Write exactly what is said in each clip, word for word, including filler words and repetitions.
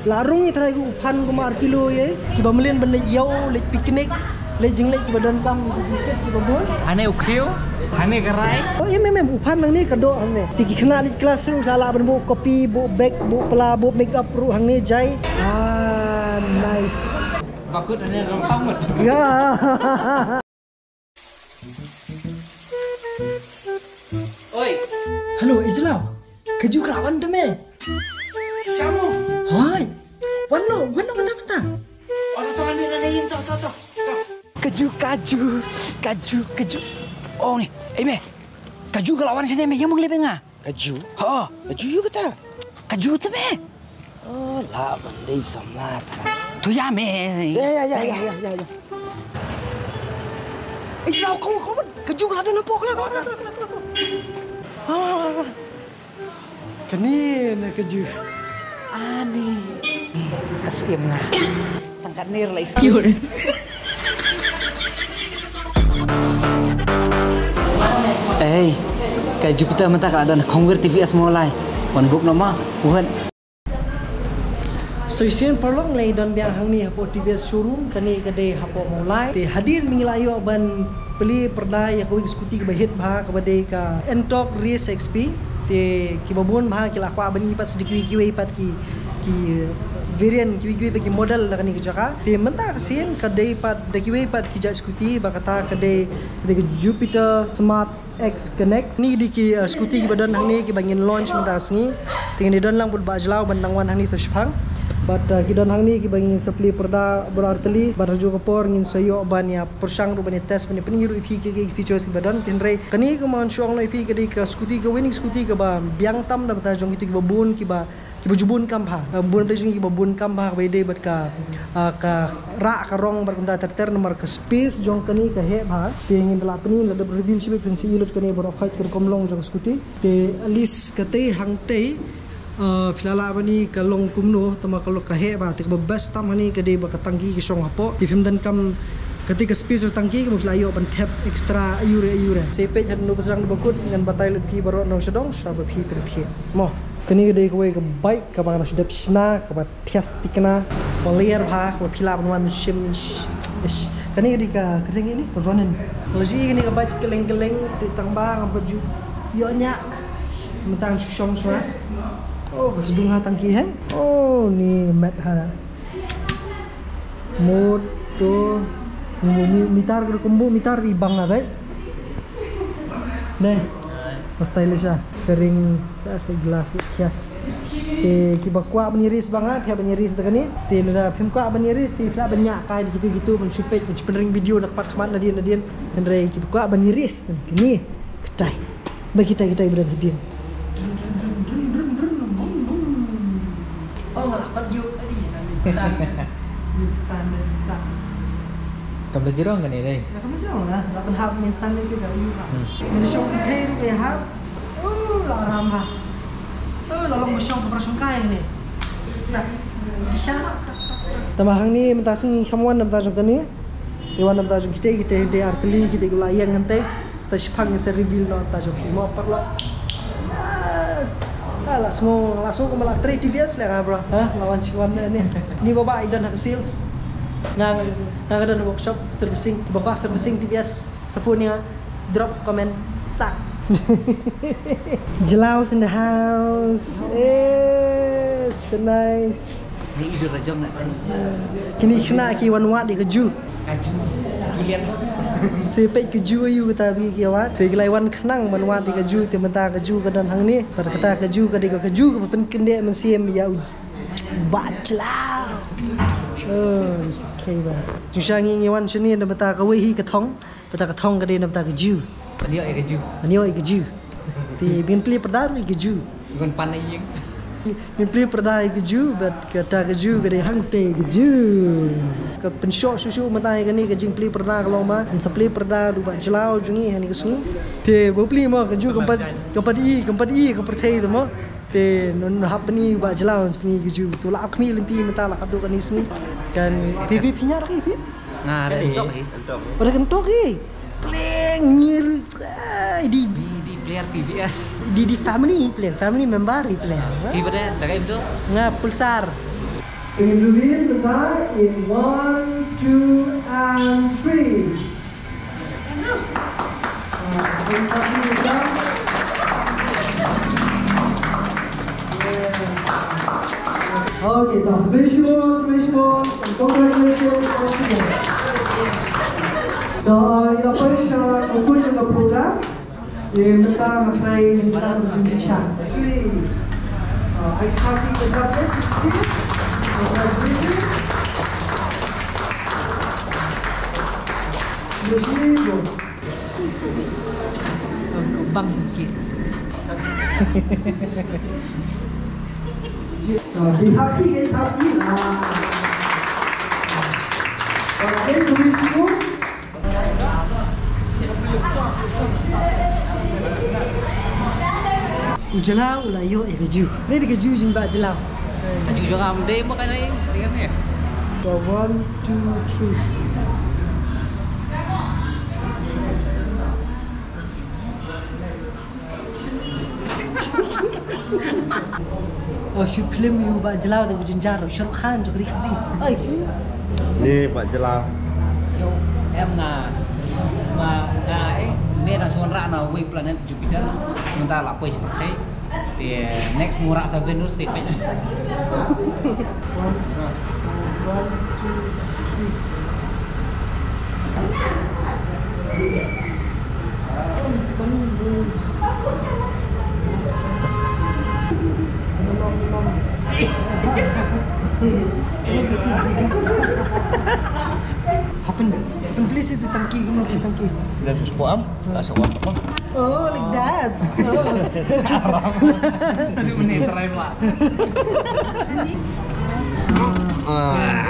La rung ïa trai gu u phan kumba ar kilo ïa. Kiba mlien ban leit ïew, leit picnic, leit jingleit kiba donkam, kiba jingkit, kiba bun. Hangne u khiew, hangne ka rai. Oh, em, em, em, u phan nangne ka doh hangne. Te ki khynnah leit klas ruh la lah ban buh copy, buh bag, buh pla, buh makeup ruh hangne jai. Ah, nice. Bakut hangne rong pang mut. Ya. Oi. Hello, Ijlaw. Ka ju ka la wan te me. Shamu. Hai. Wan no, wan no, mynta, mynta. Oh, to, to, ambil lagi, to, to, to, to. Ka ju, ka ju, ka ju, ka ju. Oh, ni. Eh, me. Ka ju ka la wan shane me, ïa mong leh nga. Ka ju? Ha, ka ju ïa kata. Ka ju te me. Oh, la ban dei samla ta. Tu ïa me. Ya, ya, ya, ya, ya, ya, ya. Eh, jrau kau, kau, ka ju ka la don hapoh, ka la, ka la, ka la, ka la, ka la. Ah, kane na ka ju. Ani. Ka siem nga. Tang katne la i siem. Ei, ka Jupiter mynta ka la don khongwir T V S Mawlai. Wan book noh ma, buhan. Shisien paralok, ngi la don biang hangne hapoh T V S showroom, kane ka dei hapoh Mawlai. Te hadien ba ngi la ïoh ban plie pyrda ïa kawei ka scooty kaba hit bha, kaba dei ka Ntorq Race X P. Te kiba bun bha ki la kwah ban ïoh pat sa da kiwei kiwei pat ki, ki, uh, variant, kiwei kiwei pat ki model na kane ka jaka. Te mynta ka sien ka dei pat da kiwei pat ki jait scooty, ba kata ka dei, ka dei ka Jupiter Smart X Connect. Kine ki dei ki, uh, scooty kiba don hangne kiba ngin launch mynta ka sngi. Te ngin ïa don lang bad u Bah Jlaw ban dang wan hangne sa shipang. Bad, uh, ki don hangne kiba ngin sa plie pyrda baroh artylli. Bad ha kajuh ka por ngin sa ïoh ban ïa pyrshang ruh ban ïa test ban ïa pyni ruh ïa phi ki, ki features kiba don. Hynrei kane kumba ngan shu ong ïa phi ka dei ka scooty, ka winning scooty kaba biang tam na ka bynta jong kito kiba bun, kiba, kiba ju bun kam bha. Uh, bun bha jong ki kiba bun kam bha kaba ïadei bad ka, ah, ka rah ka rong bad kumta ter ter, namar ka space jong kane ka heh bha. Te ngin da lah pyni, la dep reveal shibit, phin sa ïohi lut kane baroh khoit ka rukom long jong ka scooty. Te at least katei hangtei, ah, phi la lah ban i ka long kumno, tangba ka long ka heh bha. Te kaba best tam hangne ka dei ba ka tangki ka shong hapoh. Te phim donkam katei ka space jong ka tangki, kaba phi lah ïoh ban thep extra aiu re aiu re. Sa peit haduh ba sdang da ba kut, ngan batai lut phi baroh nongshadong, sa ba phi phin peit. Mo. Kane ka dei kawei ka bike kaba nga la shu dep shna, kaba thiah thikna, ba ler bha, kaba phi lah ban wan shim. Ish, ish. Kane ka dei ka, ka dei kane, ka Ronin. Nga la ju i kane ka bike kylleng kylleng, te tangba ngam pat ju ïoh ñiah. Mynta ngan shu shong shuwa. Oh, ka sdung ha tangki heng. Oh, ni met ha. Mut, to. Mi-, mi-, mitar ka kumbu, mitar i bang la, right? Dei. Ba stylish ah. Fairing, da sa glass, yes. Te kiba kwah ban ïa race ba nga, phi hap ban ïa race da kane. Te lada phim kwah ban ïa race, te phi lah ban ñiah kai da kito kito, ban shu peit, ban shu pynring video na khmat khmat nadien nadien. Hynrei kiba kwah ban ïa race, te kane. Kitai. Ba kitai, kitai ba don hadien. Oh, nga la pat ïoh kane, na min stand. Min stand sa. Kam da jirong kane dei. Nga kam da jirong la, la pynhap min stand ni ka ïoh ha. Hmm. Min shong pynthei ruh ka ïahap. Oh, la ram ha. Oh, la long ba shong ka pyrshang kai kane. Sa. Di sha la. Tangba hangne mynta sngi kham wan na bynta jong kane. Te wan na bynta jong kitai, kitai, kitai artylli, kitai ki la ïeng hangtai. Sa shipang sa reveal na bynta jong phi mo paralok. Yes. Ah, la sngew, la sngew kumba la trei T V S leh nga, bro. Ha, la wan shi wan ne. Ni ba ba i don ha ka sales. Nga, nga, nga don ha workshop servicing. Ba ba servicing T V S. Sa phone ïa nga, drop comment sak. Jlaus in the house. Eh, so nice. Ni idu rajong na tadi. Kine ki khynnah ki wan wad ïa ka ju. Ka ju. Juliet. Sa peit ka ju aiu kata ba ki wad. Te ki la wan khnang ban wad ïa ka ju, te mynta ka ju ka don hangne. Bad kata ka ju ka dei ka ju kaba pynkyndit mynsiem ïa u Bah Jlaus. Oh, it's okay ba. Jingshisha ngi ngi wan shane na bynta kawei hi ka thong. Bynta ka thong ka dei na bynta ka ju. Ban ïoh ïa ka ju. Ban ïoh ïa ka ju. Te ngin plie pyrda ruh ïa ka ju. Ban pan na ïing. Ngin plie pyrda ïa ka ju, bad kata ka ju ka dei hangtei ka ju. Ka pynshoh shuh shuh mynta ïa kane ka jingplie pyrda ka long ba ngin sa plie pyrda da u Bah Jlaus jong ngi ha kane ka sngi. Te ba plie mo ka ju kam pat, kam pat i, kam pat i ka pyrthei te mo. Te ngan hap pyni u Bah Jlaus, pyni ka ju. To la ap khmih lynti mynta la ka dei kane ka sngi. Kan phi, phi, phi ñiah ruh phi? Nga ruh kyntok hi. Ruh kyntok hi. Pleng, ngi ruh, ah, di, di, di player T V S. Di, di family player, family member player. Hi pada, dah kayak betul? Nga Pulsar. Ngin reveal mynta in one, two and three. Ah, ngin reveal mynta. Yeah. Okay, to. Khublei shibun, khublei shibun. And congratulations once again. To, ah, ïa la poi sha ka kut jong ka program. Ïa mynta nga trai ngi sdang ka jingpynshai. Three. Ah, ai kati ka jingpynshai. Congratulations. Congratulations. Bang ki. Ah, be happy, be happy. Ah. Okay, congratulations. U Jyllaw u la ïoh ïa ka ju. Ni dei ka ju jong Bah Jyllaw. Ka ju jong nga ym dei mo kane, dei kane. So, one, two, three. Oh, shoot film ïa u Bah Jyllaw da u Jinjar, Shah Rukh Khan jong ka ri Khasi. Ai. Ni Bah Jyllaw. Ïoh, em nga, nga, nga, eh, me dang shu wanrah na uwei u planet Jupiter. Mynta la poi sha pyrthei. Te next ngan wanrah sa Venus sha pyrthei. One, two, three. Happen, happen please itu tangki, kamu tangki. Dah sus po am? Tak sewa apa? Oh, like that. Tadi menit terakhir lah. Ah.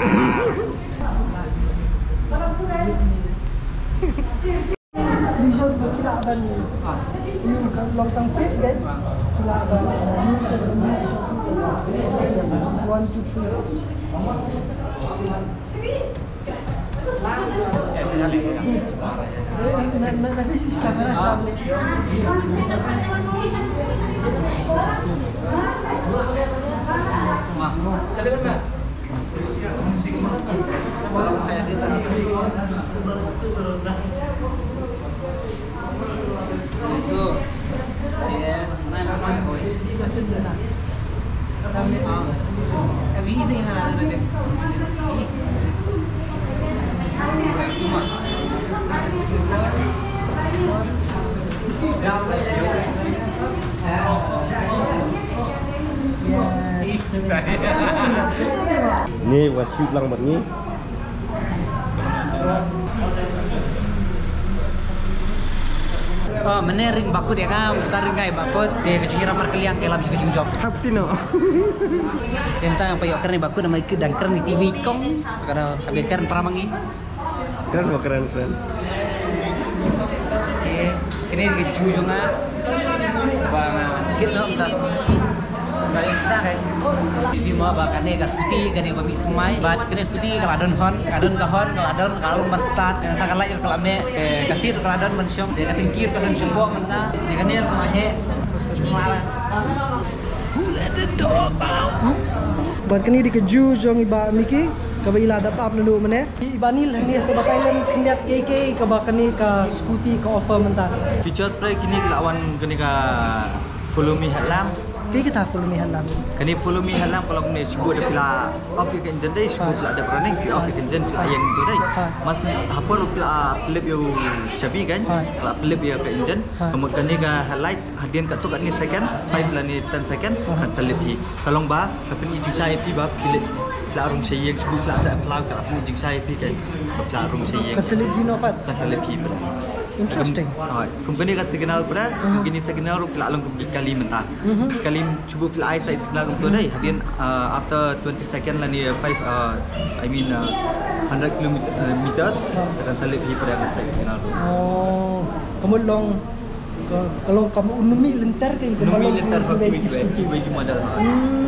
Resource ba ki lah ban, ah, ïa ka long tang seat kan, ki lah ban, ah, use the, use the one, two, three. Ni wat shoot lang bad ngi. Oh, mynne ring bakut ïa nga, mynta ring kai bakut, te ka jingïarap markylliang ka lam sha ka jingjop. Hap tino. Tang nga pa ïoh kren bakut namar ki dang kren TV kong, te ka da ka ba kren para ma ngi. Kren mo, kren, kren. Kine ki ju jong nga. Ba nga kit noh mynta. Ba ïa sa kai. Bad mo ba kane ka scooty kane ba mih thymmai. Bad kane scooty ka la don hon, ka don ka hon, ka la don ka long ban start. Kane ka light ka la meh, eh, ka seat ka la don ban shong. Ka tangki ka don shong bok mynta. Kane ka la heh. Bad kane dei ka ju jong i Bah Mickey, kaba i la dap ap naduh mynne. I Bah Neil hangne ha kaba ka lem khyndiat kaei kaba kane ka scooty ka offer mynta. Features phi kine ki la wan kane ka Follow Me Headlamp. Kaei kata Follow Me Headlamp? Kane Follow Me Headlamp ka long ne shu da phi la off ïa ka engine dei, shu phi la dep running, phi off ïa ka engine, phi la ïeng to dei. Mas ha por phi la pyllip ïa u shabi kan, phi la pyllip ïa ka engine. Ka mut kane ka headlight hadien katto katne second, five lane ten second, kan sa lip hi. Ka long ba ka pyni jingshai ïa phi ba phi leh, phi la rung sha ïing, shu phi la sah phlaw, ka la pyni jingshai ïa phi ka ba phi la rung sha ïing. Kan sa lip hi noh pat? Kan sa lip hi pat. Interesting. Hooid. Kum kane ka signal pat, kum kine signal ruh ki la long kum ki kali mynta. Kali shu phi la ai sa signal kum to dei. Hadien, uh, after twenty second lane five, uh, I mean, uh, hundred kilometer, uh, meters, kan sa lip hi pat ka sa signal ruh. Oh, ka mut long Ka long kam u numi lynter ka, ka long lynter ka ki wei ki model.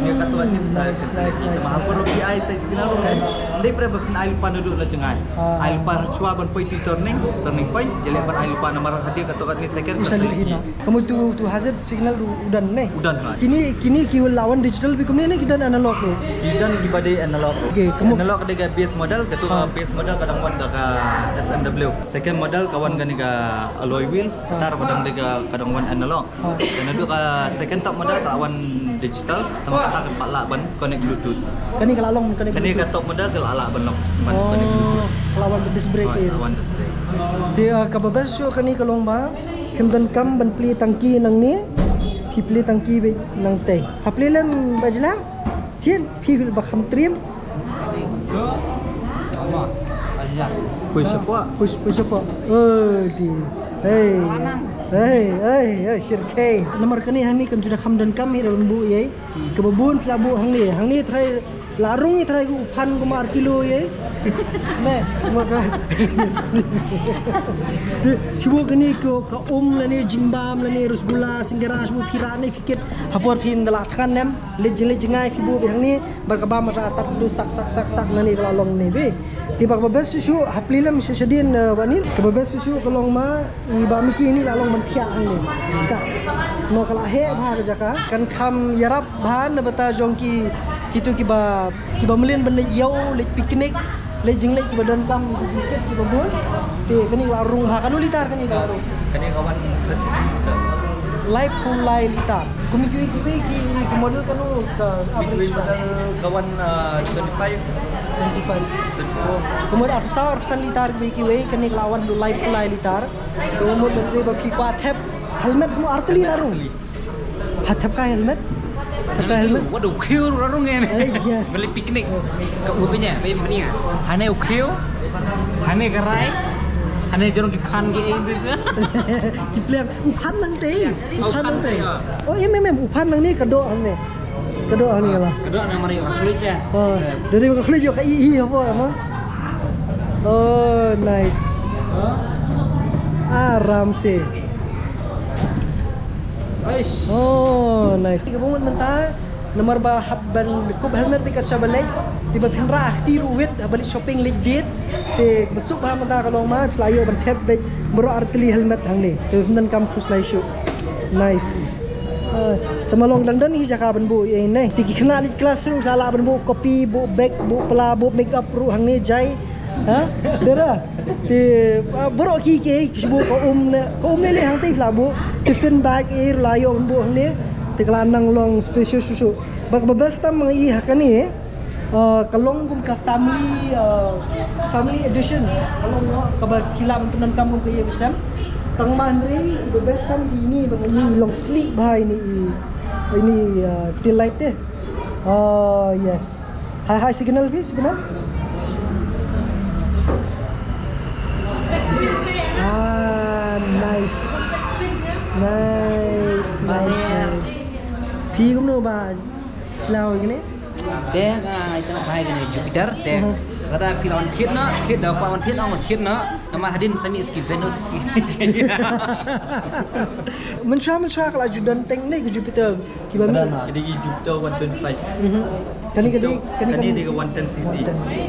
Nga ka tuan ni sa ka sa ma ha por ki ai sa signal kan. Ndai pre ba pyn ai lypa naduh la jngai. Ai lypa ha chwa ban poi tu turning, turning poi. Jale ban ai lypa namar hadia ka tuan ni second ka sa lynter. Kamu tu tu hazard signal u don ne. U don ha. Kini kini ki la wan digital bi kumne ne ki don analog ne. Ki don ki ba dei analog. Analog dei ka base model, ka tu ka base model ka dang wan da ka S M W. Second model ka wan kane ka alloy wheel. Tar ba dang dei ka dang wan analog. Kane dei ka second top model ka wan digital, tang kata ka pat lah ban connect bluetooth. Kane ka la long connect. Kane ka top model ka la lah ban long ban connect bluetooth. Ka la wan disc brake. Ka la wan disc brake. Te ka ba best shuh kane ka long ba phim donkam ban plie tangki nangne. Phi plie tangki beit nangtei. Ha plie lem ba jla. Sien phi ba kham trim. Push apa? Push push apa? Oh di. Hey. Hey hey hey shirkei. Namar kane hangne kan ju da kham donkam hi da ban buh ïa. Ka ba bun phi la buh hangne. Hangne trai la rung ïa trai ku phan ku mar kilo ïa. Me maka. Shuwa kane ko ka um lane jingbam lane rasgulla singara shuwa phi ra ne kit. Ha por phin da la than nem. Leit jing leit jngai phi buh beit hangne. Ba ka bam ra tat lu sak sak sak sak nane ka la long ne be. Te ba ka ba best shuh shuh ha plie lem sha shadien ba ni. Ka ba best shuh shuh ka long ma i ba Miki ni la long ban thiah hangne. Sak. Ma ka la heh bha ka jaka. Kan kham ïarap bha na bata jong ki kitu ki ba ki ba mlien ban leit ïew leit picnic. Leit jing leit ki ba donkam ki jingkit ki ba bun. Te kane la rung ha kano litar kane la rung. Kane ka wan thirty-three liters. Lai phew lai litar. Kum ki ki ki ki model kano ka average. Ki model ka wan twenty-five, twenty-five, twenty-four. Kum arphew saw arphew san litar ki ki wei kane la wan lai phew lai litar. Kum model ki ba ki kwah thep helmet kum artylli la rung. Ha thep ka helmet. Thep ka helmet. Wat u khiew ra rung ne. Yes. Beli picnic. Ka u punya, beli punya. Hane u khiew. Hane ka rai. Hane jorong ki phan ki ei tu. Ki pliang u phan nangtei. U phan nangtei. Oh em em em u phan nangne ka doh hangne. Ka doh hangne la. Ka doh nang mari ka khlieh ïa. Oh. Dari ka khlieh ïa ka i i apa ama. Oh nice. Aram se. Oh nice. Ka bang mynta namar ba hap ban kup helmet bad ka sha ba leit. Te ba phin rah ha kti ruh wit hap ban leit shopping leit date. Te ba suk ba mynta ka long ma phi la ïoh ban thep bad baroh artylli helmet hangne. Te phin donkam khuslai shuh. Nice. Te ma long dang don hi jaka ban buh ïa ne. Te ki khynnah leit klas ruh la lah ban buh copy, buh bag, buh pla, buh makeup ruh hangne jai. Ha? Dera. Te baroh ki ki ki buh ka um ne ka um ne le hangtei la buh tiffin bag e la ïoh buh hangne. Te ka la nang long spacious shuh shuh. Ba ka best tam ma i ha kane. Ka long kum ka family family edition. Ka long ka ba ki la mynta kam kum ka ïa ka sem. Tang ma hynrei ba best tam i ni ba i long sleek bha i ni i ni tail light te. Oh yes. Hai hai signal phi signal. Ah nice. Nice nice nice. Phi kumno ba chlaw kine. Te ka ita ba hai kine Jupiter te. Kata phi la wan thied na thied da pa wan thied na wan thied na. Namar hadien sa mih ski Venus. Mynshuwa mynshuwa ka la ju don teng ne ka Jupiter. Kiba mi. Kine ki Jupiter one twenty-five. Kane ka dei kane ka dei ka one ten cc.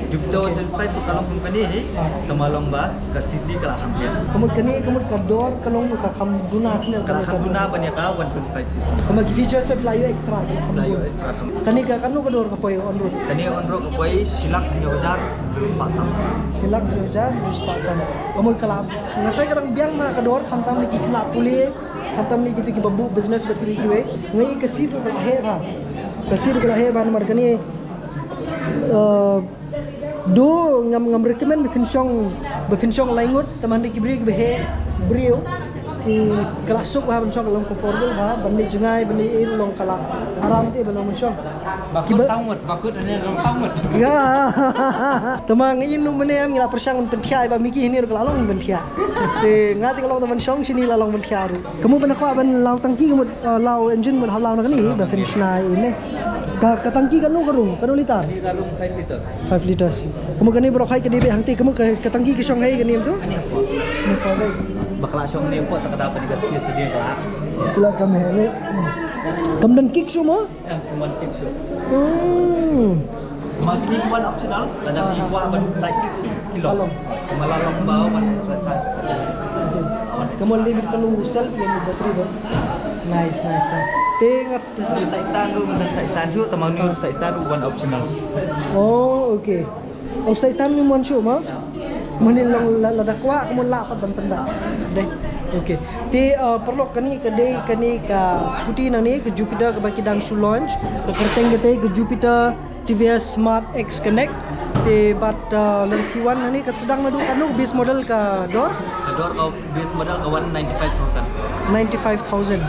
Jupiter one twenty-five ka long kum kane hi. Tama long ba ka cc ka la kham pher. Ka mut kane ka mut ka dor ka long ka kham duna kane ka kham duna ban ïa ka one twenty-five cc. Ka mut ki features phi la ïoh extra. La ïoh extra kham. Kane ka kano ka dor ka poi on road. Kane on road ka poi shi lak hynñiew hajar hynriew spah tam. Shi lak hynñiew hajar hynriew spah tam. Ka mut ka la nga trai ka dang biang ma ka dor khamtam ne ki khynnah pule. Khamtam ne kitu kiba buh business bad kiwei kiwei. Ngi ka sir ka la heh bha. Ka sir ka la heh bha namar kane. Do ngam ngam recommend ba phin shong ba phin shong lai ngut tangba ki briew kiba heh briew. Ka la suk bha ban shong ka long comfortable bha ban leit jngai ban leit ei long ka la aram te ba long ban shong. Ba kut saw ngut ba kut ne long saw ngut. Ya. Tangba ngi inu mane am ngi la pyrshang ban pynthiah ba miki hini ka la long ban thiah. Te nga te ka long ban shong shini la long ban thiah ruh. Kamu ban kwah ban law tangki kamu law engine ban law na kali ba phin shna ine. Ka ka tangki kanu ka rung kanu litar. Kani ka rung five liters. Five liters. Kamu kani bro khai kani be hangti kamu ka tangki ka shong hai kani tu. Kani apa? Ni pa be. Bakla shong ne pot tak ada apa di gas dia sedih kelak. Kelak kami hari. Kam don kick shuh mo? Em, kum don kick shuh. Hmm. Magi ni kum don optional, ada di buah ban tarik kilo. Kalau. Malah long bau ban extra charge. Okay. Kamu limit kalau self yang battery ba. Nice, nice. Te ngat. Side stand tu, bukan side stand shuh, tamang ni side stand tu bukan optional. Oh, okay. Oh, side stand ni mon shuh ma? Mane long la, lada kwah ka mon lah pat ban pynda. Dei. Okay. Te, uh, paralok, kane ka dei kane ka scooty nangne ka Jupiter kaba ki dang shu launch. Ka kyrteng kata ka Jupiter T V S Smart X Connect. Te bad, uh, lada ki wan nangne ka sdang naduh katno base model ka dor? Ka dor ka base model ka wan ninety-five thousand. Ninety-five thousand.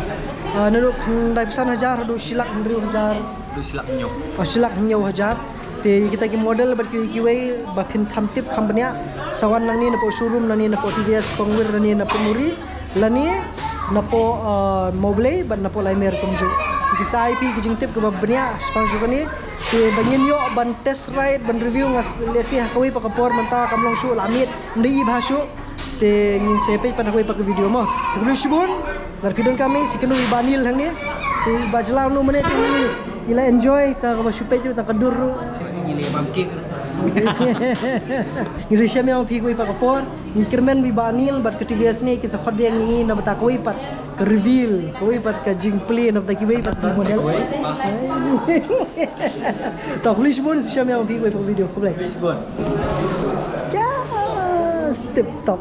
Uh, naduh khyndai phew san hajar haduh shi lak hynriew hajar. Haduh shi lak hynñiew. Oh, shi lak hynñiew hajar. Te kita ki model bad kiwei kiwei ba phin kham tip kham bniah, sa wan nangne napoh showroom nangne napoh T V S Kongwir nangne napoh Muri lane napoh, uh, Mawblei bad napoh Laimer kumjuh. Ki sa ai phi ki jingtip kaba bniah shaphang jong kane. Te ba ngin ïoh ban test ride ban review nga lehse ha kawei pat ka por, mynta kam long shuh la miet, ym dei i bha shuh. Te ngin sa peit pat ha kawei pat ka video mo. Te khublei shibun. Lada phi donkam ei, sa kynduh ïa i Bah Neil hangne. Te i Bah jylla no mane te i la enjoy ta kaba shu peit ruh ta ka dur ruh. Ngi leh bam kick ruh. Ngi sa shem ïa phi kawei pat ka por. Ngi kyrmen ba i Bah Neil bad ka T V S ne ki sa khot biang ïa ngi na bynta kawei pat ka reveal, kawei pat ka jingplie na bynta kiwei pat ki model. Ta khublei shibun, sa shem ïa phi kawei pat ka video. Khublei. Just tip top.